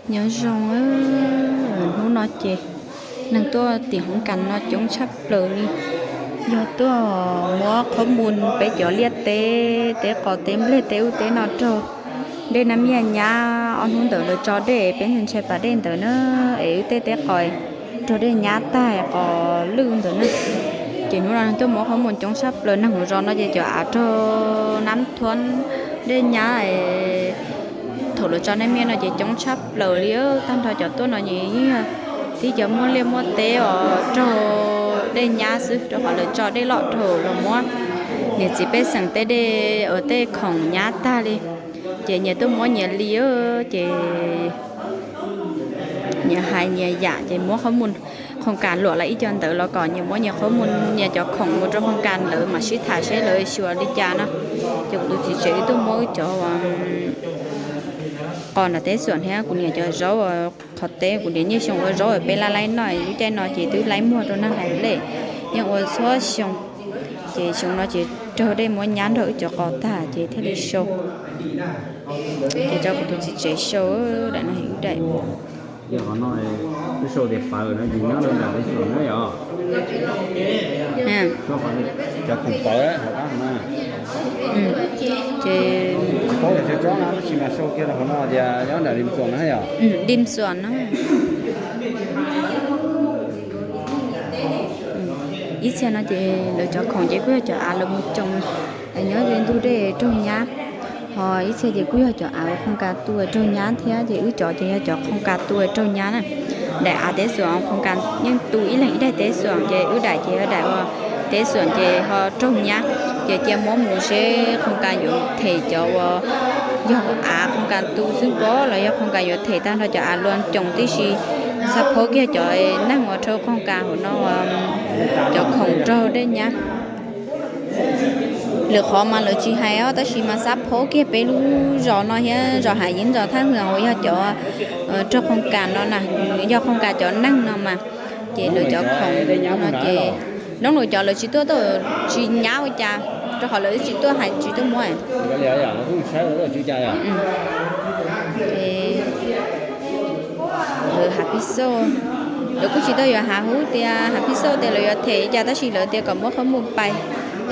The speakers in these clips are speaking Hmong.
Nyob zoo, hnub no ces neeg tuaj tim hoob kas no coob tshaj plaws li. Yog tuaj muab qhob mus peb cov liaj teb, teb qos teb nplej teb ub teb no raug dej nab miaj nyab. Ob hnub ntawd lawv tso dej peb ntshai pas dej ntawd na, es wb tej teb qos raug dej nyab tag qos lwj ntawd na. Ces hnub no neeg tuaj muab qhob mus coob tshaj plaws, neeg hauv zos no ces cov av raug nab thuab dej nyab. Thaum lawv tso nab miaj no ces coob tshaj plaws li. Tag nrho cov tuaj no ces yeej yog tib cov muaj liaj muaj teb os raug dej nyab xwb, rau qhov lawv tso dej loj dhau los muab niam txiv pej xeem tej dej uas tej khoom nyab tag li. Ces nyias tuaj muab nyias li, ces nyias hais nyias yam, ces muab qhob mus, qhoo kas luam lawv ib co ntawd los kom nyias muab nyias qhob mus, nyias cov khoom mus rau qhoo kas, lawv mam sib tham seb lawv xyuas li cas no. Ces kuv tus txiv tsev wb tuaj muab wb cov qos nram teb xuam thiab kuv niam cov zaub qhov teb, kuv niam niaj xyoo ua zaub peb laib laib noj, lub caij no ces twb laib muag rau neeg hais lej, yeej ua txhua xyoo. Ces xyoo no ces raug dej muab nyab nrog wb cov qos tag ces thiaj li sau. Ces tso kuv tus txiv tsev sau, daim no wb daim. Yog qhov no wb sau tias pawv no ces nyob rau nram Lis Xuas na yom. Cov khoom pawv hauv qab no. Ces tsis paub yog tsob tsob no tab sis mas sau kiag rau qhov no tias nyob nram Lis Xuas na yom. Lis Xuas no. Ib txhia no ces lawv cov khoom ces kuj yog cov av lawv mus coom nyob ze ntug dej raug nyab. Ho ib txhia ces kuj yog cov av qhoo kas tu raug nyab thiab, ces wb cov ces yog cov qhoo kas tu raug nyab na. Daim av teb xuam qhoo kas yeej tu ib leeg ib daim teb xuam, ces wb daim ces yog daim uas teb xuam ces ho raug nyab. Ces cia muab mus seb qhoo kas yuav them cov uas yog av qhoo kas tu xwb pob los yog qhoo kas yuav them tag nrho cov av luag coom tib si. Xav phob kiag cov neeg uas raug qhoo kas hauv no, cov khoom raug dej nyab. Lwm qhov mas lawv tsis hais os, tab sis mas xav phob kiag peb lub zos no thiab zos Hav Yeeb zos Thaj Hwm uas yog cov raug qhoo kas no na, yog qhoo kas cov neeg no mas, ces lawv cov khoom no ces noob lawv cov lawv tsis tuaj, tsis nyab ua cas, rau qhov lawv tsis tuaj hais tsis tuaj muab. Lawv hav phij xauj, lawv kuj tsis tau yuav hav hub tias hav phij xauj tias lawv yuav them li cas, tab sis lawv tias kom muab qhob mus pais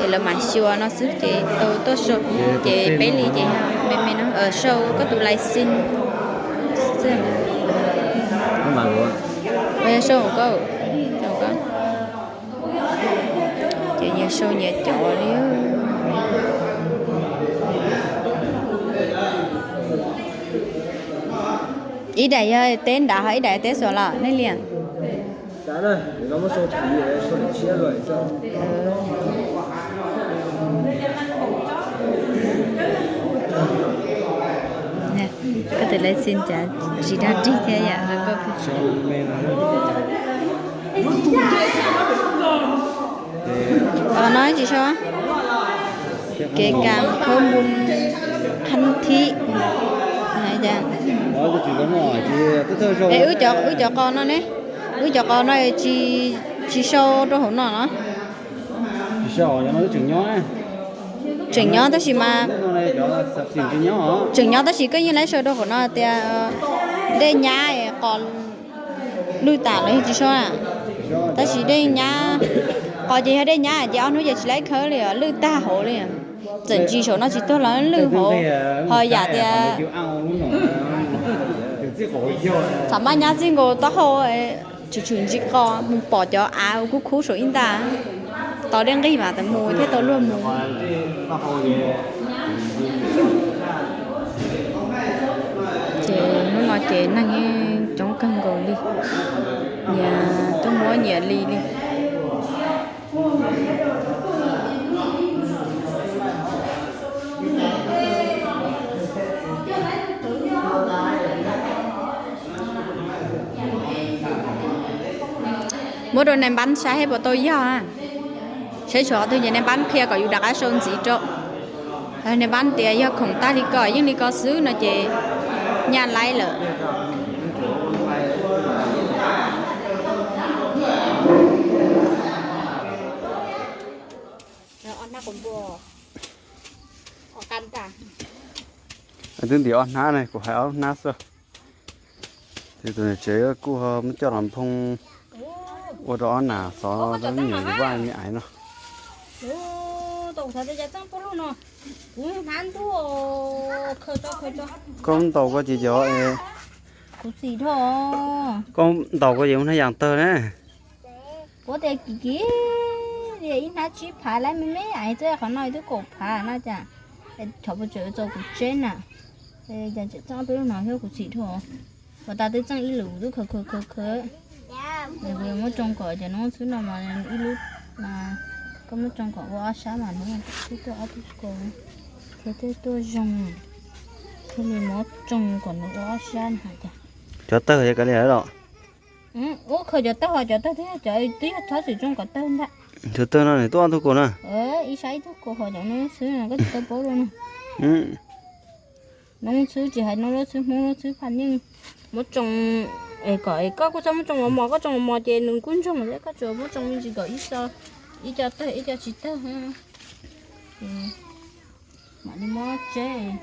es lawv mam xyuas no xwb, ces tau tuaj sau. Ces peb li ces me me no, sau koj tus lais xij. Sau koj, ces nyias sau nyias cov li. Ib daim yog teb nrad ho ib daim teb xuas los nej liam. Koj tus lais xij cas tsis dog dig thiab yom. Qhov no tsis sau, kev kam khaub npun qhab thib. Es wb cov qos no ne, wb cov qos no tsis sau rau hauv no los? Tseem nyob tab sis mas, tseem nyob tab sis koj yeej laib sau rau hauv no tias dej nyab qos lwj tas los yog tsis sau na. Tab sis dej nyab, qos ces yog dej nyab ces ob hnub ces tsis laib khawb li, lwj tag hauv li. Txawm ntsis saum no tsis tuag los lwj hauv. Ho yam tias txav maj nyab txij nkaus taub hau, tshwm tshwm ntsis qos mus pom cov av kuj khub saum ib nta, tos dej nqig mas tas mus thiaj tau luag mus. Ces hnub no ces neeg yeej coob kawg nkaus li, nyias tuaj muab nyias li li. Muab rau nais npab saib puas tau yog, saib tshuav qhov twg ces nais npab qhia kom yus rov qab sau ntxiv rau. Nais npab tias yog khoom tag li ko yeej li ko xwb no ces nyaj laib lawm. Twb ntim ob hnab ne, kuv hais ob hnab xwb. Ces tus niam tsev kuj ho muab coj los nphoo ua rau ob nam xov rau me nyuam yus vaj me aiv no. Koj ntaus koj ces yog, koj ntaus koj ces ua hnab yas tawg na. Kuv tias kim kim li ib hnab tsib phav lawm me me aiv, txawm qhov no twb kaum phav no cas, thov puas tseem txaus kuv tseb na. Cas tseem txeeb ob peb lub no thiab kuv txhim dhau. Puas tas twb txeeb ib lwm kuv twb khaws khaws khaws khaws. Kuv yuav muab tsoo kom cov noob txhwb no mas ib lub, koj muab tsoo kom ua ob sab mas hnub twb tuaj ob tug kaus, thiaj tuaj zoo. Thiaj li muab tsoo kom nws ua ob sab no cas. Cov tawg yog kav liam los? Ub, khaws cov tawg, cov tawg twb yog cov twb yog txhob txwm tsoo kom tawg ntag. Cov tawg no nws tuaj ob tug kaus na. Ib sab ib tug kaus ho cov noob txhwb no koj tsis tau paub dua na. Noob txhwb tsis hais noob lub txhwb Hmoob lub txhwb Phaj Nyeej. Muab tsoo, es kom koj kuj txhob muab tsoo mos mos, koj tsoo mos mos ces nws kuj ntsoog thiab, koj tsuas muab tsoo me ntsis kom ib co, ib co tawg ib co tsis tawg. Mam li muab tseb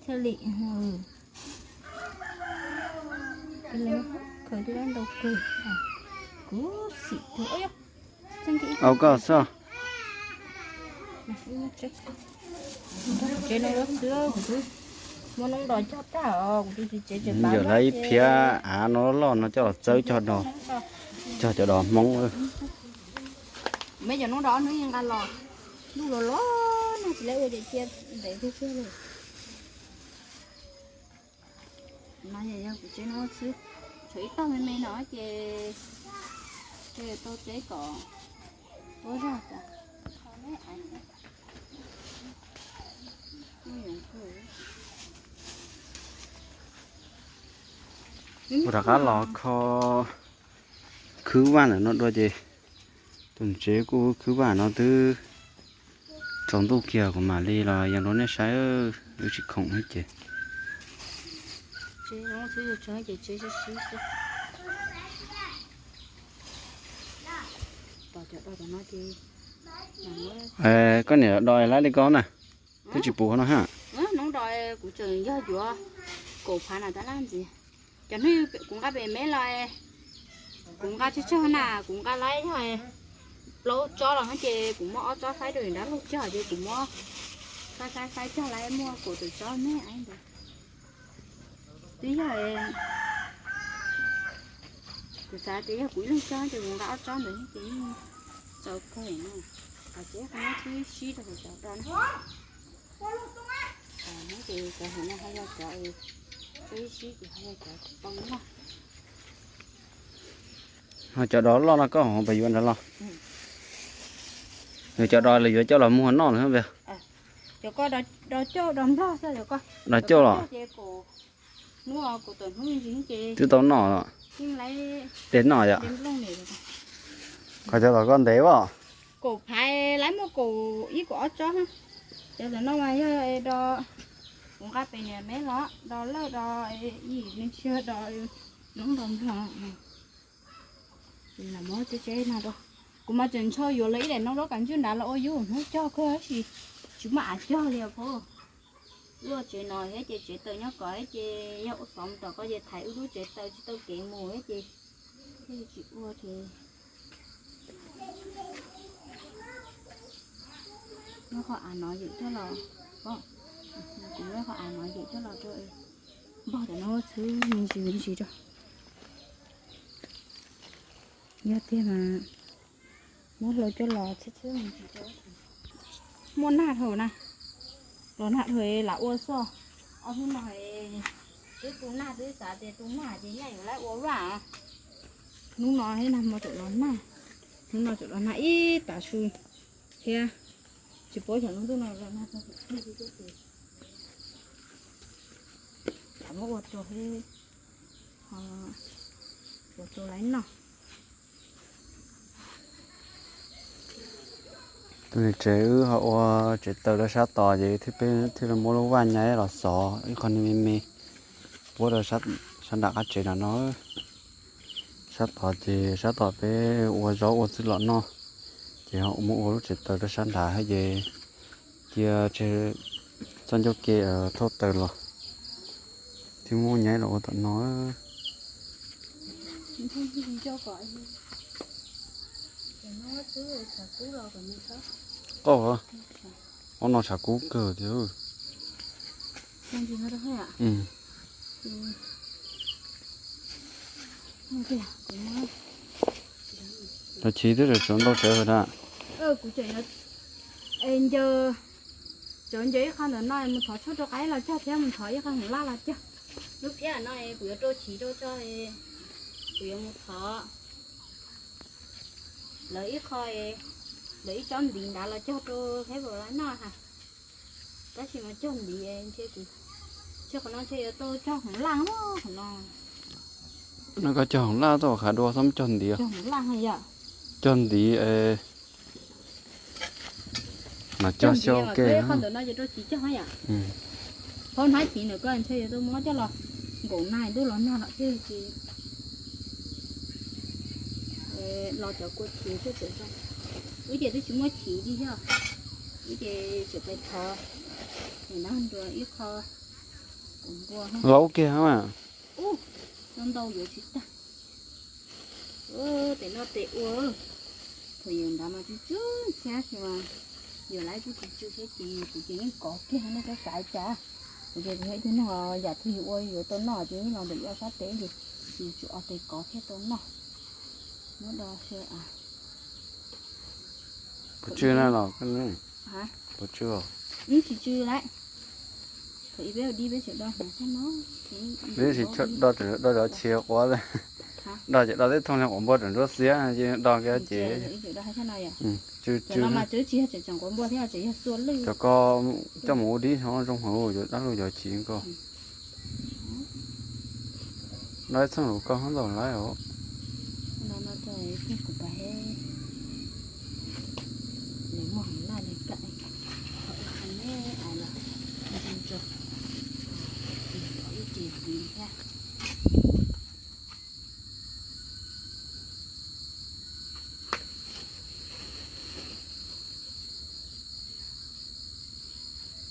thiaj li khaws tib lab ntau kawg. Kuv xim tus au koj xwb. Tsev no lub xwb kuv twb muab noob dos cog tag os, kuv tus txiv tsev tseem pab yawm lawv ib phiab av no loj no coj los txawb cog dos, cog cov dos Hmoob. Meb cov noob dos hnub nqa los, ntuj los los no tsis lawv ua ces cia ntev tiag tiag li. No yog kuv tsev no xwb, tshuav ib tog me me no ces tau tsev kom ua zog tas. Kuv rov qab los kho khwb vaj ntawm no dua ces tus tsev kuj khwb vaj no twb tsaus ntuj kiag, kuv mam li los yees rau nej saib, wb tsis khoom ces. Koj niam do lab li koj na, twb tsis puv no ha. Noob dos kuv tseem yog yuav kaum phav na tab laj ntxiv. Cov hnub kuv nqa pem meb los, kuv nqa tsawg tsawg na, kuv nqa laib yog plaub tsob los no ces kuv muab ob tsob faib rau nrab laug cog ces kuv muab faib faib faib cog laib muaj kaum tawm tsob me ntawd. Twb yog kuv xav tias yog kuv ib leeg cog ces kuv nqa ob tsob ntawd ces yeej txaus kawg no. Ces qhov no twb sib rau hauv cov do no. Ces cov hauv no ho yog cov, twb sib ces ho yog cov tau noj. Ho cov dos loj no koj ho puas yuav ntawd los? Nws cov dos lawv yuav coj los muag noj lawm. Cov ko dos cauj dos nplog xwb cov ko. Dos cauj los? Hnub kuv tawm hnub me ntsis ces twb tau noj los? Yeej laiv de noj yom. Qhov cov tom koj ntev as. Kaum phaiv laiv muaj kaum ib kaum ob tsob. Cov tom no mas yog do kuv nqa pem niam meb los do lawj do yim me ntsis do noob do nplog. Ces lam muab tsev tsev no rau. Kuv mas tseem ntshaw yuav lawv ib daim no rau kav ntswj nrad los ua yus hnub cog kawg tab sis tsis muaj av cog li os pab. Wb ua tsev no thiab ces tsev taws nyob kom thiab ces yog ua xov mus tom ko ces thaiv wb lub tsev taws tsis tau kev mus thiab ces thiaj li tsis ua ces muab qhov av no yem coj los, kuv muab qhov av no yem coj los rau npog tam no xwb me ntsis me ntsis rau. Yog tiag mas muab hlau coj los txhib txhib me ntsis rau. Muaj nag dhau na, los nag dhau lam ua xwb. Ob hnub no twb tu nag twb xav tias tu nag ces nyaj yuav lab ua vaj. Hnub no nag hmo tseem los nag, hnub no tseem los nag ib tag su thiab. Tsis paub xyov lub ntuj no los nag txog thaum twg li thiab ces lam muab ua rau thiab, ua rau lawv noj. Tus niam tsev wb ho ua tsev taws rau sab tod ces thiaj peb thiaj li muab lub vaj nyab los xov ib qho me me puab rau sab nram qab tsev nram no. Sab tod ces sab tod peb ua zaub ua txwj los noj, ces ho muab ua lub tsev taws rau sab nrad thiab ces cia tseg txoj ncauj ke thauj taws los thiab muab nyab los ua tom no. Qoj, ua no tshav kub kawg tiag. Cov chiv twb tseem ntau tsawv na. Kuv ncaws, ncaws, tsuas ncaws ib qho ntawm no mus thov tshuaj rau qaib los cog thiab mus thov ib qho hmoov laj los cog. Lub phiab no kuv yuav rau chiv rau tso, kuv yuav mus thov lawv ib qho, lawv ib tsob ntiv nrad los cog rau thiab los noj ha. Tab sis mas cog ntiv ntshe kuv, ntshe qhov no ntshe yuav tau cog hmoov laj qhov no. No koj cog hmoov laj tau qhav dua txhob cog ntiv. Cog hmoov laj yom. Cog ntiv mas cog xyaw ke. Qhov ntawm no ces rau chiv cog yom. Qhov hnab chiv ntawm ko ntshe yuav tau muab coj los nkaum nag ntuj los nag lawm thiaj li los cov kua chiv thiaj tseem zoo. Wb ces twb tsis muaj chiv li thiab, wb ces tseem pais thov nrog ib qho kuv npua. Laub kiag mas. Ub, ntau ntau yuav tsis tag. Tes noj tes ua, thaum yus nrad mas tsw tsw thiab sis mas yus lawv twb tsw tsw thiab ces kuv ces yeej kov kiag nej txhob xav cas. Kuv ces kuv yog ib tug neeg yam twg yus ua yuav tau noj ces yeej los ntawm yus ob sab tes ces yus tsum ob tes kov thiaj tau noj. Muab do seb. Puas tsw na los? Puas tsw? Tsis tsw lawm. Thaum ib peb ua dib peb tseem do hnav tag no. Peb tsis do, do cov chiv quav, do ces do teb thooj li quav npua rau nruab xiab ces do kiag ces. Tsw tsw. Cov ko coj mus ua dib zoo heev, yuav dab lub cov chiv ko. Lawv txheej lus koj hab ntau lawm os.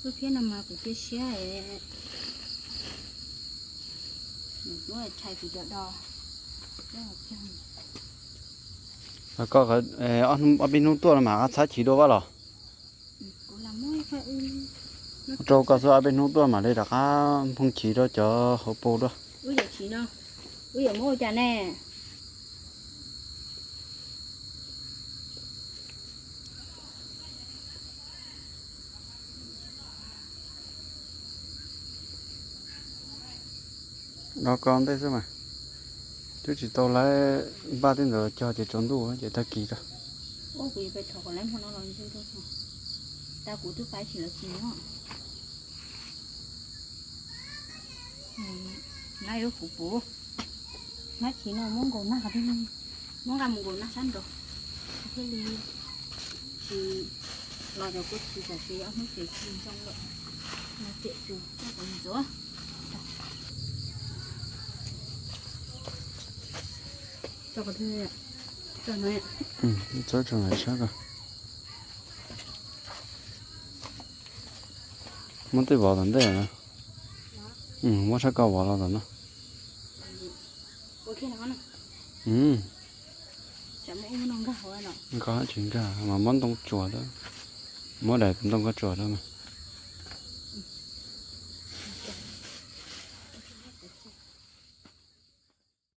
Lub phiab no mas kuv cia siab es nws muab tshais kuv cov do. Koj ob peb hnub tuaj no mas qab txhab chiv dua vaj los? Rau koj xwb, ob peb hnub tuaj mam li rov qab nphoo chiv rau cov hauv paus dua. Wb yuav muab ua cas ne? Do ko ntej xwb mas. Twb tsis tau lawv npaj tej ntawd cog ces tsaus ntuj ces tag kis rau. Nab yuav kuv puv, nab chiv no muab nkaus nag, muab nqa mus nkaus nag sab nraud thiaj li tsis los cov kua chiv tam sis ob hnub ces tsis zoo lawm. No ces tus coj kom ntxuav. Txawb tso nram sab ko. Muab tej vov tom ntej. Muab sab ko vov los tom no. Nkag tsis nkag mas muab ntoo tsuas, muab daim ntoo ko tsuas rau mas.